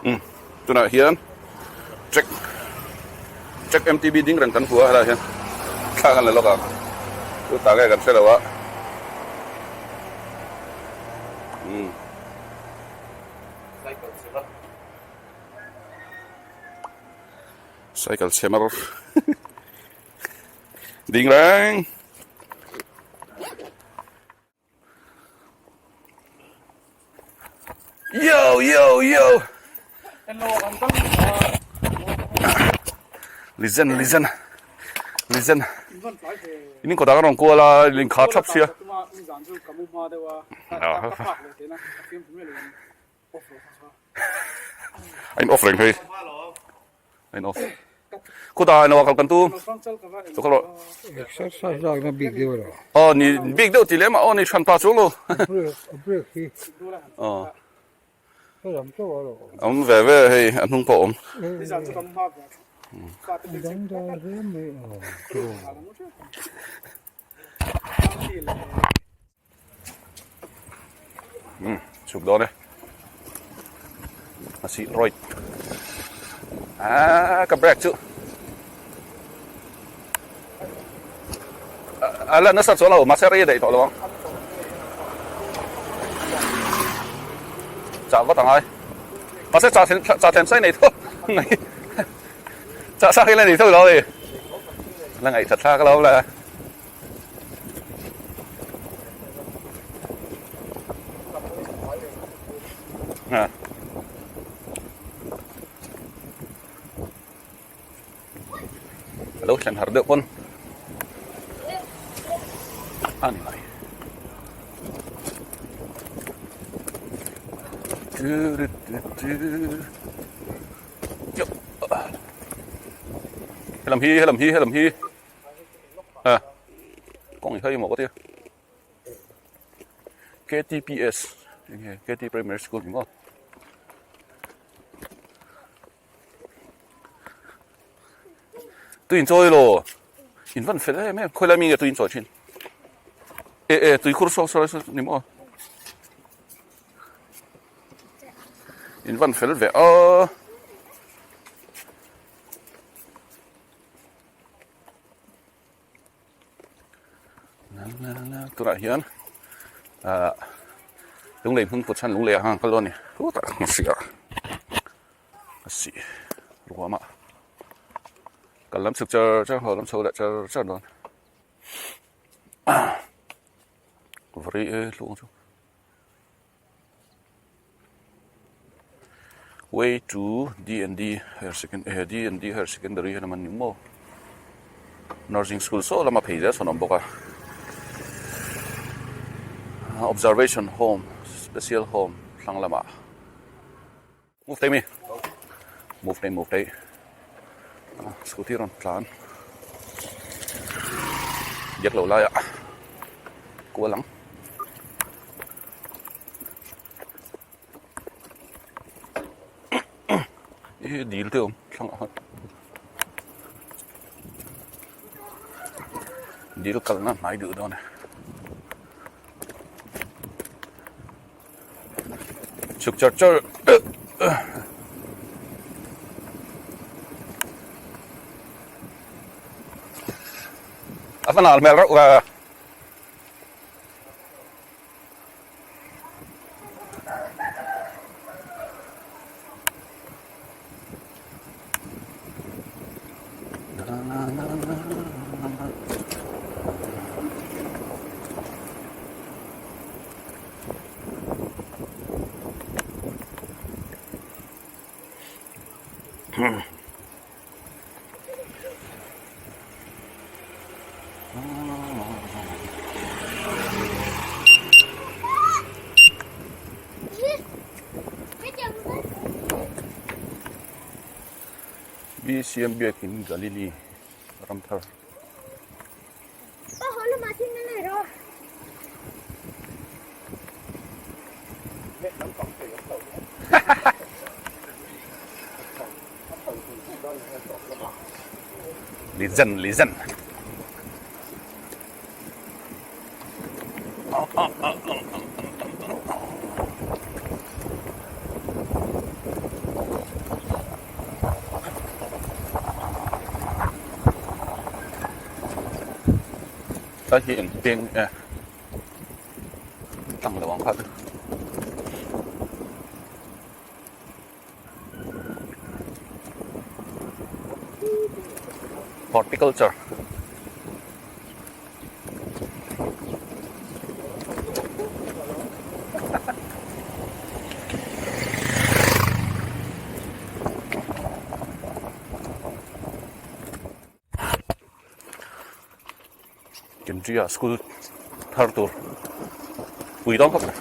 Umm tunah hian track track MTB ding reng kan hmu a helaiah hian thla kan la lawk ang chu tah nge kan hre lo a umm. Cycle chhe mar ding reng. Yo yo yo. Listen listen listen. In ko dang rong ko la lin kha thap sia. Anh off reng hei. Anh off. Khu ta nó kal kan tu. Tu khalo. Exercise lak na bik deuh lo. Oh ni bik deuh ti lem a oh ni than pa chu lo. Break hi. Oh. Lam chaw a lo. Om ve ve hei an hnung pawh om. Dang da hle mai a. Chhuk dawn e a sih rawih ah ka brake chu a la nasa chuan lo mahse rei a daih tawh lo ang chah vat a ngai mahse chah thlen chah thlen sai nei tho chah sa hi la nei tho lo a ni la ngaih that thlak lo la. A lo thlen har deuh pawn a ni mai helam hi helam hi helam hi. A kawng hi hei maw ka tia K_T_P_S eng nge K_T primary school ni maw tui in chawi law in van fel em em khawi lai mi nge tui in chawi thin e e tui khur saw saw ni maw in van fel ve a. Tunah hian ahh lunglei hmun kut chuan lunglei ah khan an kal dawn a ni khutah a si a a si ruam a kal lam chhuk char char haw lam chho leh char char dawn vari e hlung chu. Way to D&D Higher Second eh D&D Higher Secondary hian a man ni maw Nursing School saw lama phei zel sawn a awm bawk a Observation Home Special Home thlang lamah move thei mi move thei move thei scooty rawn tlan biak loh laiah kual ang. Ih dil te awm thlang ah khan dil kalna hnai duh dawn e chhuk char char a va nal hmel reuh a. BCM biakin Galili Ramthar. Listen, listen. Helai hi eng peng nge tlang lo ang kha chu. Horticulture. Kendriya school thar tur pui dawn khawp mai.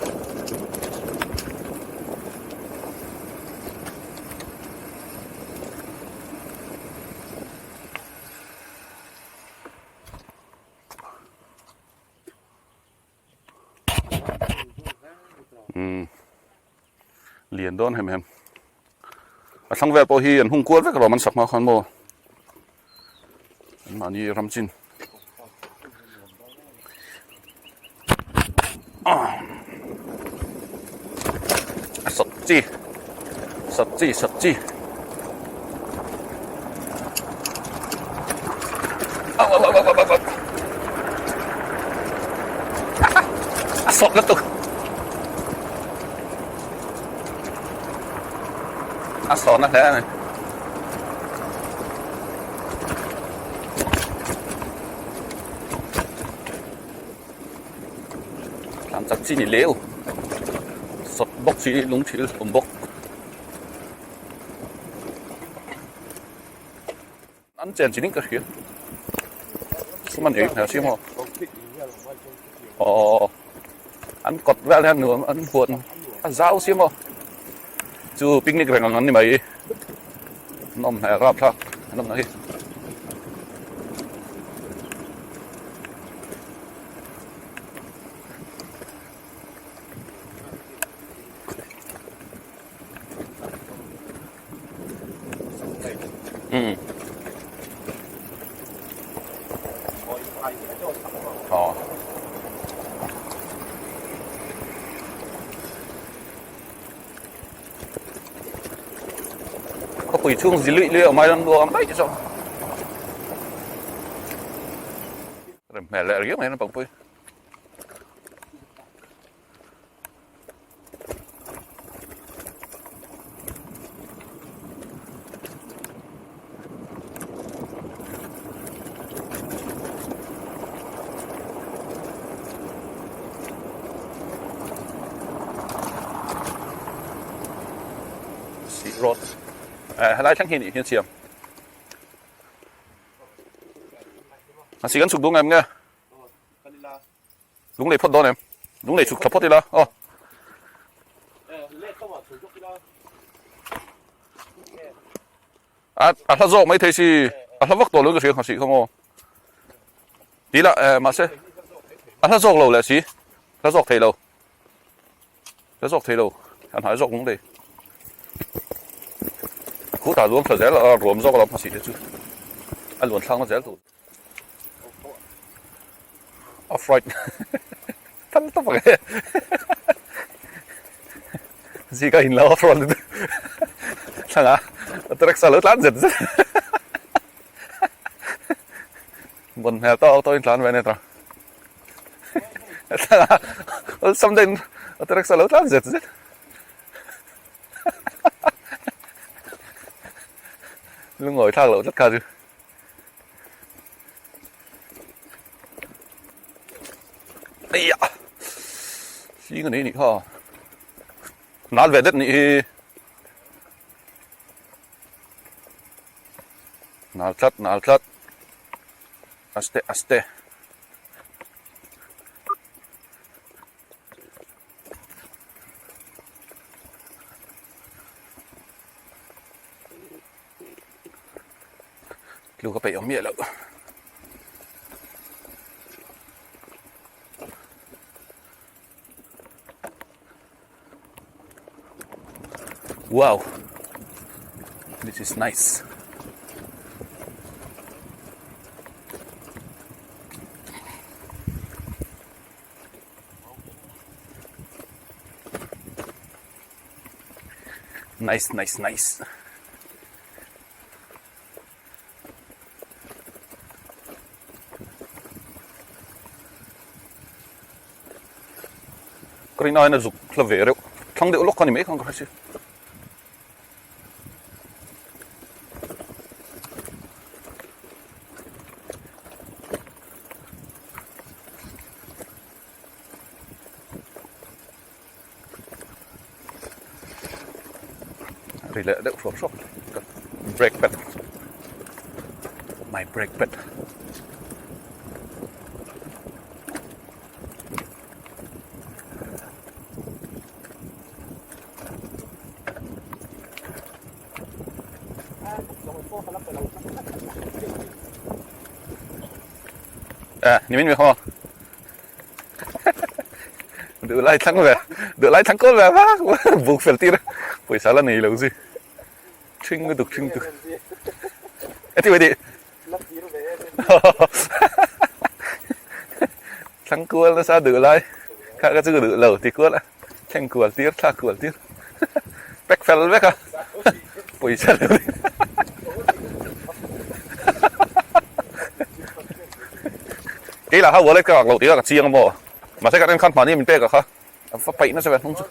Umm lian dawn hem hem a thlang vel pawh hi an hung kual vek alawm an sak hma khan maw an mahni ram chin a sat chi sat chi sat chi au au au au au a sawt lutuk a sawt na hle a ni. Tlan chak chi ni leu sawt bawk si lung thil awm bawk an chen chi ding ka hria sum an ei hmel si maw aw an kawt vel hian nuam an huan a zau si maw chu picnic reng ang an ni mai an awm hmel rapthlak an awmna hi. Ừ. Ờ. Khawpui chhung zi luih luih a awm ai dawn nuam mai te chu. Rem hmel leh riau mai naupang pui. Sih road eh helai thleng hi nih hian siam a si kan chhuk duh em nge lung lei phawt dawn em lung lei chhuk thla phawt ila aw a a hla zawk mai thei si a hla vak tawh lo ka hria nghasih kha maw ti la eh mahse a hla zawk lo leh si hla zawk thei lo hla zawk thei lo a hnai zawk lung lei khutah luang thla zel a ruam zawk lo nghasih te chu a luan thlak na zel tur. Off road thal tawp ang e zika in lo off road lutuk thlang a truck lo tlan zet zet bon hmel tawk tawk in tlan ve ania tawh thlang a awlsam deuhin truck lo tlan zet zet. Lungawi thlak loh tlat kha chu. Eia hling a nei nih kha nal ve det nih hi nal tlat nal tlat aste aste. Tlu ka peih awm miah loh. Wow, this is nice. Nice, nice, nice. Ka rin aiin a zuk hla ve reuh. Thlang deuh lawk kha ni mai khan ka hre si. Ri leh deuh hruap hruap brake pad my brake pad à ni min ho Duh lai thlang ve duh lai thlang kawl ve vak buk fel tir pawisa la nei lo zui thing lutuk thing lutuk e ti ti thlang kual nasa duh lai kha ka chu ka duh lo ti kual a thleng kual tir thlak kual tir pack fel vek a pawisa lo Kei lah kha wallet ka ngak loh tih kha ka chiang a maw? Mahse kan en khan hmahni min pek a kha a va paih nasa ve hnung chu.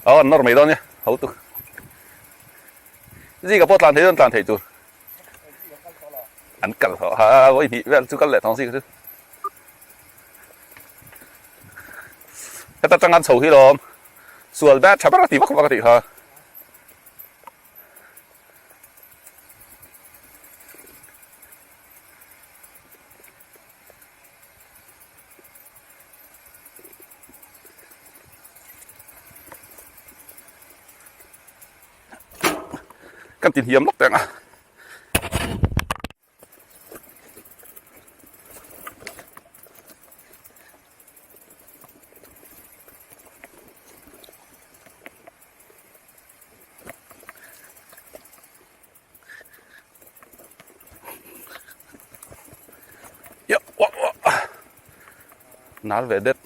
Aw an nawr mai dawn nia ho tu. Zika pawh tlan thei dawn tlan thei tur. An kal tawh ha vawi hnih vel chu kal leh thawng si ka chu. Heta tang an chho hi lawm sual bat tha ber a ti vak vak a tih kha. Kan ti hniam lawk teng a. Nal ve det.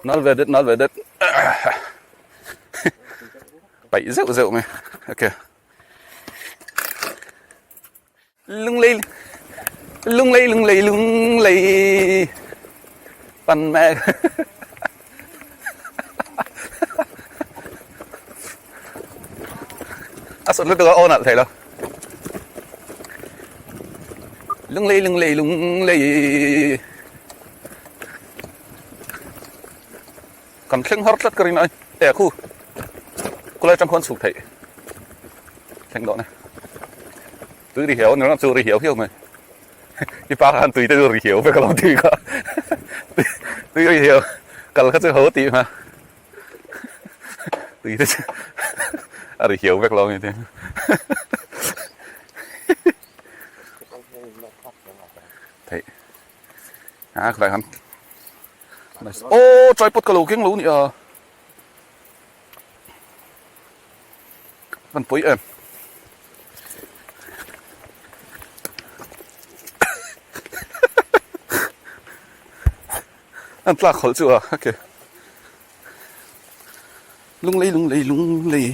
Nal ve det, nal ve det. Paih zeuh zeuh mai. Okay. Lunglei lunglei lunglei lunglei pan mek a sawt lutuk a aw nalh thei lo lunglei lunglei lunglei kan thleng har tlat ka rin ai e khu khulai atang khuan chhuk theih thleng dawn e tui ri hiau ani chu ri hiau hiau mai i pa khan tui te chu ri hiau vek alawm tui kha tui ri hiau kal kha chu ho tih ma tui te chu a ri hiau vek lo ani te theih a khulai khan Aw tripod ka lo keng lo nia an pawi em an tlak hawlh chu a okay lunglei lunglei lunglei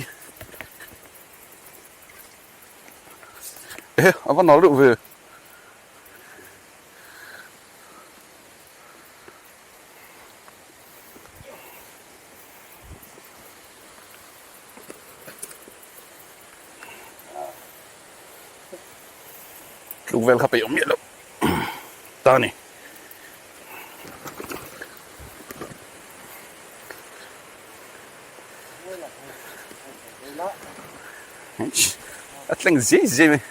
eh a va nal reuh ve. Tluk vel kha peih awm miah loh ta a ni. A tleng zai zai mai.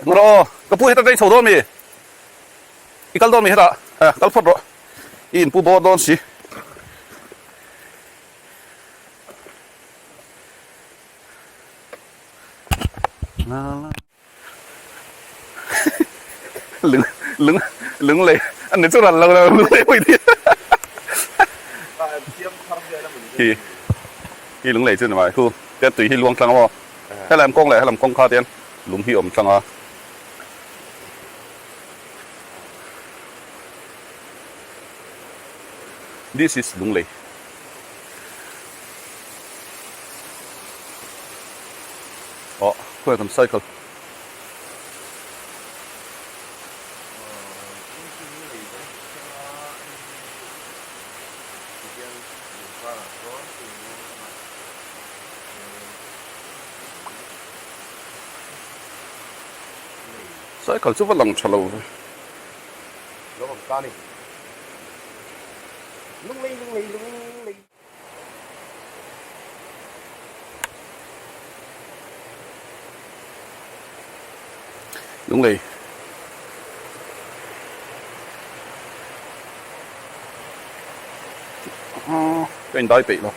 Ngawr aw, ka pu heta tlei chho dawn mi? I kal dawn mi hetah eh kal phawt rawh i inpu bawr dawn si. Lung lung lung lei an ni chu ral lo lo lung lei pawh i ti hi hi lung lei chu ni mai khu tian tui hi luang tlang a maw helam kawng leh helam kawng kha tian lung hi awm tlang a. This is Lunglei. Aw khawiah kan cycle. Cycle chu va lang tha lo ve. Lunglei. Ka indai peih lo.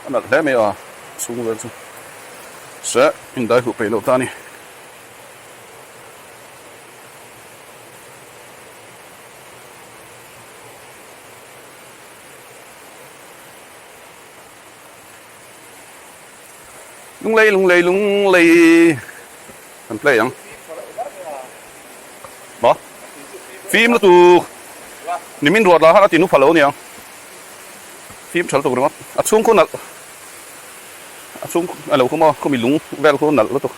A nalh hle mai a chhung vel chu. Se indai huh peih loh ta a ni. Lunglei lunglei lunglei kan play ang maw fim lutuk nimin ruat lah khan a ti nufa lo aniang fim tha lutuk ringawt a chhung khu nalh a chhung a lo khu maw khumi lung vel khu nalh lutuk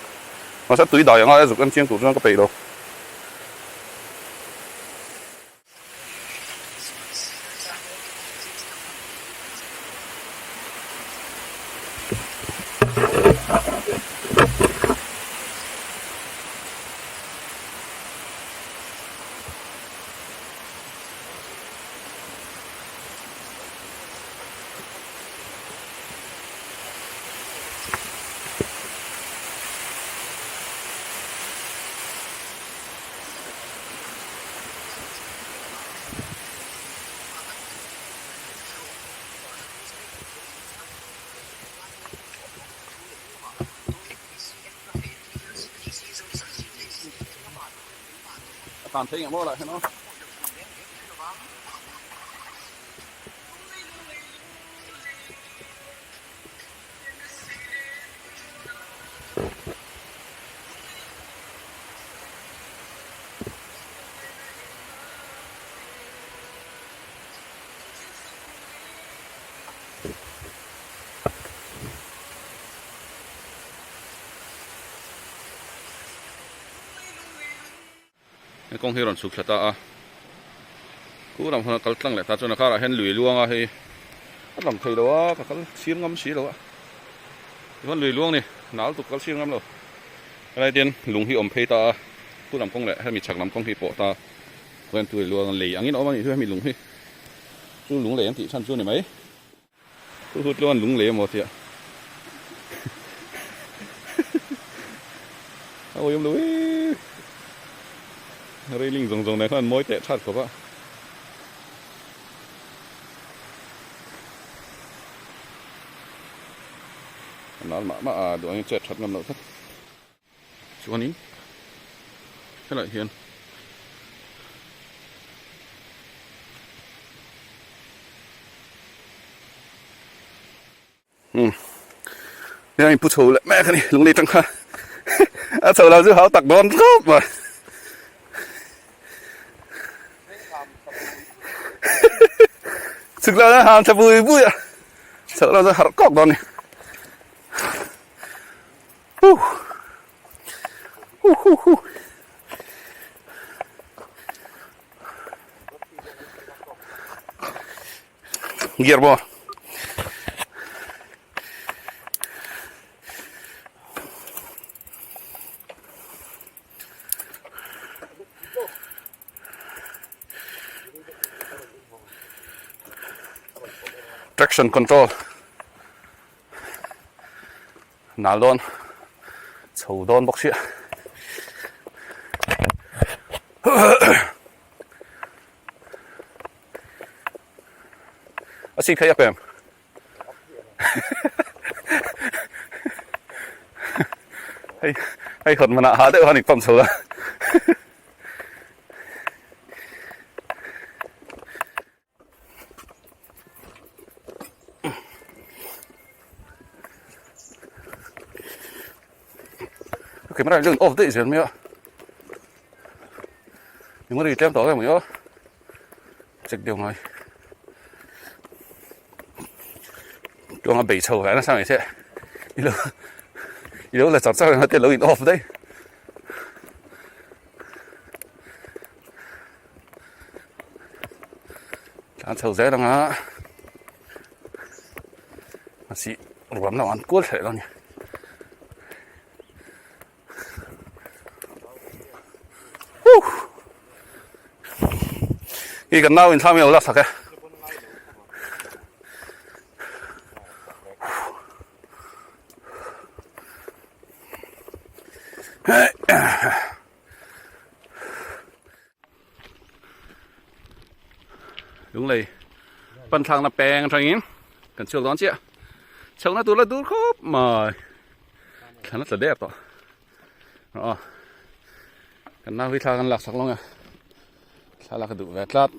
mahse tui dai anga zuk en chiang tur chuan ka peih lo. A tan thei ngemaw lah hian aw. He kawng hi a rawn chhuk thla ta a, khu lam khan a kal tlang leh ta chuan a karah hian lui luang a hei a lang thei lo a ka kal chhir ngam si lo a tichuan lui luang ni nal tuk kal chhir ngam lo helai te hian lung hi a awm phei ta a khu lam kawng leh hemi chhak lam kawng hi pawh ta khuan tui luang lei angin a awm a nih chu hemi lung hi chu lung lei an tih chhan chu a ni mai. Chu chu tluan lung lei emaw tia. A awm lo ee. Railing zawng zawng nen khan mawi teh that khawp a. A nal mah mah a duh angin chet that ngam loh tlat. Chuanin helaiah hian umm hei a inpu chho leh mek a ni lunglei tang kha a chho lo chu hau tak dawn khawp mai chhuk lo chuan ham tha bui bui a chho lo chu harh kawk dawn a ni. Huh. Huh huh huh. Gear maw? Traction control. Nal dawn chho dawn bawk sia a si khai a pem hei hei hawt mana ha deuh han in pump chho la Camera hi off daih zel mai a memory tlem tawh em mai a check deuh ngai. Tluanga bei chho ve nasa mai se i lo i lo la char char ang a te lo in off daih. Tlan chho zel ang a a sih ruam lamah an kual thleh lo a ni. Hi kan nau in thlam hi a lo la sak e. Lunglei pan thlakna peng atangin kan chhuak dawn chiah chhohna tur la dur khawp mai thlan a tla der tawh aw kan nau hi thla kan lak sak lawng a thla lak a duh ve tlat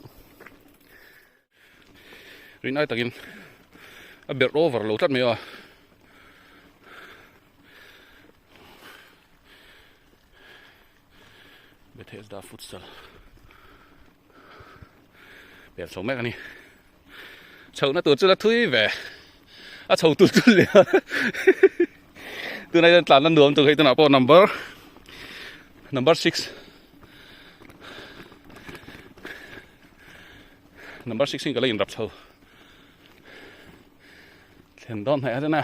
rinai takin a berh over lo tlat mai a. Bethesda futsal pel chho mek a ni chhohna tur chu la thui ve a chho tul tul leh a tunah hian tlanna nuam tur hei tunah pawh number number 6 number 6 in ka la inrap chho thlen dawn hnaih a chuan a.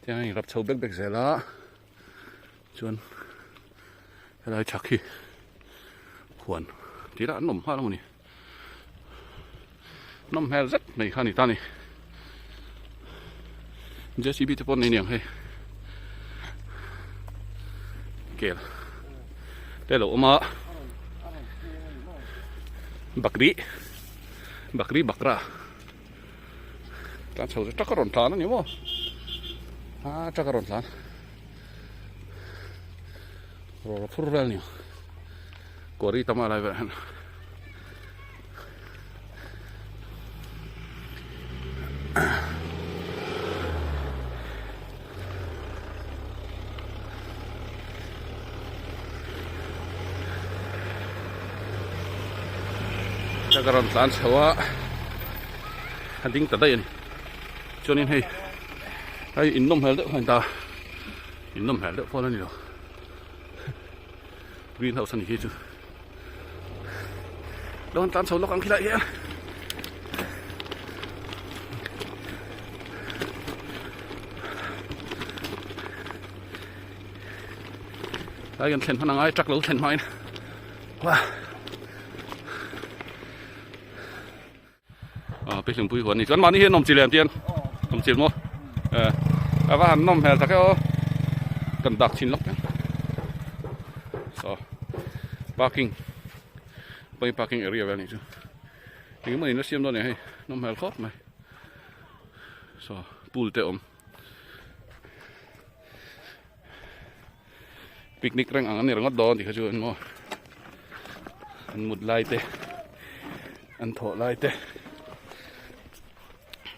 Tiang a inrap chho bek bek zel a chuan helai chhak hi huan tirah an awm nghal a ni nawm hmel zet mai kha a ni ta a ni J C B te pawh an nei aniang hei kel te a lo awm a bakri bakri bakra. Tlan chho chu truck a rawn tlan a ni maw a truck a rawn tlan rawra phur vel a ni quarry tam a lai velah hian. Truck a rawn tlan chho a a ding ta daih a ni chuanin hei hei in nawm hmel deuh khan ta in nawm hmel deuh pawh a ni lo green house a ni khi chu lo han tlan chho lawk ang khilai hian. Lai kan thlen hman angai truck lo thlen hmain wah ah pi hlingpui huan ni chuan mahni hian awm chi lem tian awm chi maw eh a va han nawm hmel tak e aw kan dak thin lawk ang so parking pawhin parking area vel anih chu engemaw in la siam dawn nia hei nawm hmel khawp mai so pool te awm. Picnic reng ang a ni ringawt dawn tih kha chu an maw an mut lai te an thawh lai te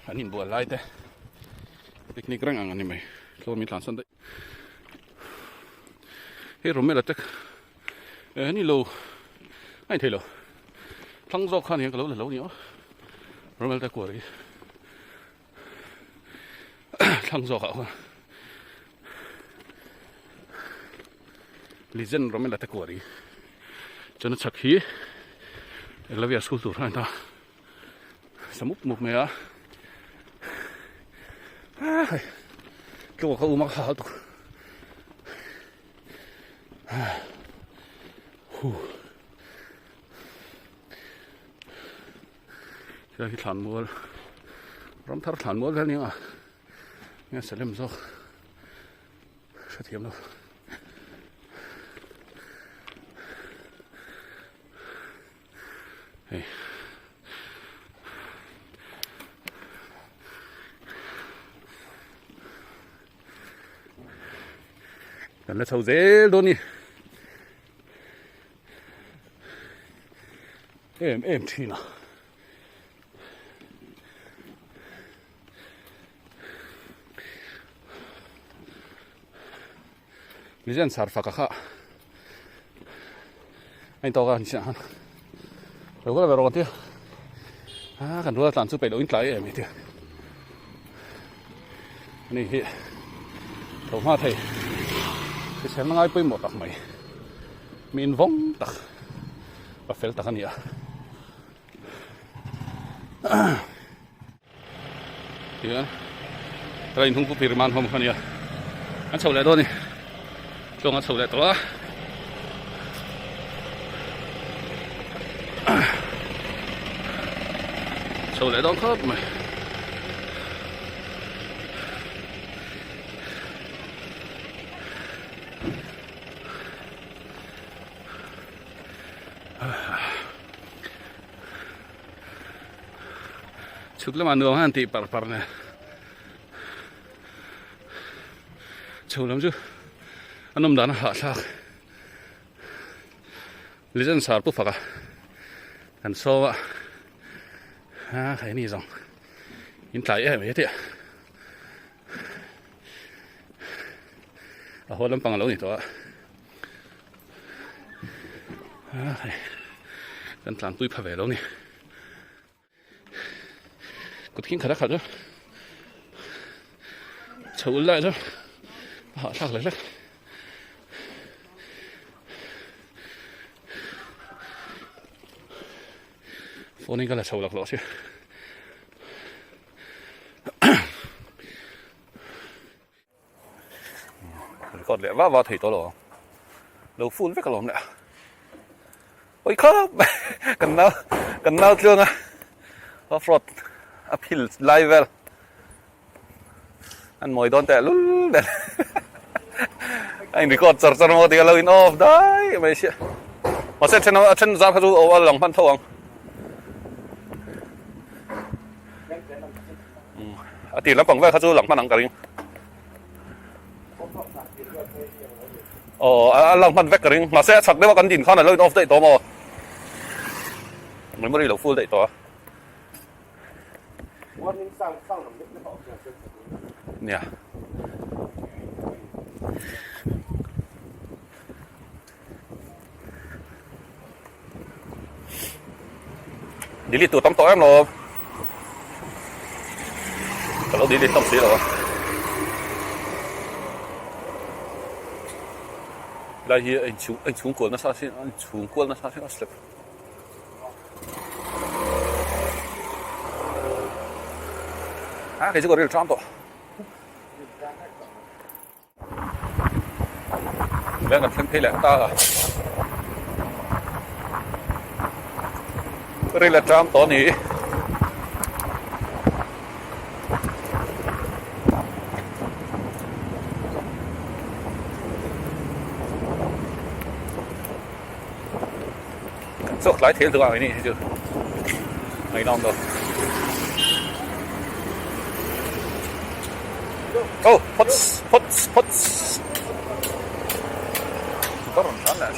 an inbual lai te picnic reng ang a ni mai tlawm in tlan san daih hei Romela te eh ni lo a in thei lo thlang zawk khan hian ka lo la lo ni aw Romela te kual hi. Thlang zawk ah khuan Legend Romela te kuar hi chuan a chhak hi Eklavia school tur khan a ni ta sa mup mup mai a hei tluka kha um a kha tuk hu Helai hi thlan mual ram thar thlan mual vel nia nge salem zawk hrethiam lo hei kan la chho zel dawn ni. Em em thin a. Mizian sar faka kha a in tawk a ni chiah khan lo kal ve rawh kan ti a. A kan rual tlan chu peih loh in tlai em hi tia. Ani hi tho hma thei hrisel ngai pawimawh tak mai mi in vawng tak pa fel tak a ni a. Tihian train hnung pupir man hawm kha nia an chho leh dawn a ni tlawng a chho leh tawh a chho leh dawn khawp mai. Chhuk lamah nuam han tih par par nen chho lam chu a nawm dan a hahthlak Legend sar pu faka kan saw a a khai ni zawng in tlai em mai tia a haw lampang a lo ni tawh a. Kan tlanpui pha ve lo ni. Kut khin khat a khat a. Chho ul lai chu a hahthlak lek lek. Phone in ka la chho laklawh si. Record leh va va thei tawh lo ang. Lo full vek alawm leh a. Oi khawp kan nau kan nau tluang a off road a phil lai vel an mawi dawn teh lul vel a in record char char maw tih a lo in off dai mai sia. Mahse a then a then zar kha chu a lang hman tho ang. A tir lampang vel kha chu lang hman ang ka ring. Aw a lang hman vek ka ring. Mahse a chhak deuh a kan din khan a lo in off daih tawh maw? Memory lo full daih tawh a. Nia. Delete tur tam tawh em lo. Ka lo delete hlawm si lo a. Lai hi a inchhung a inchhung kual nasa sin a inchhung kual nasa sin a step. A kei chu ka ril ṭam tawh. Veng kan thleng phei leh ta a. Ril a ṭam tawh a ni. Kan chhuak tlai thei lutuk ang ini hi chu ngaihnawm lo. Oh, phawt phawt phawt. Motor rawn tlan leh a.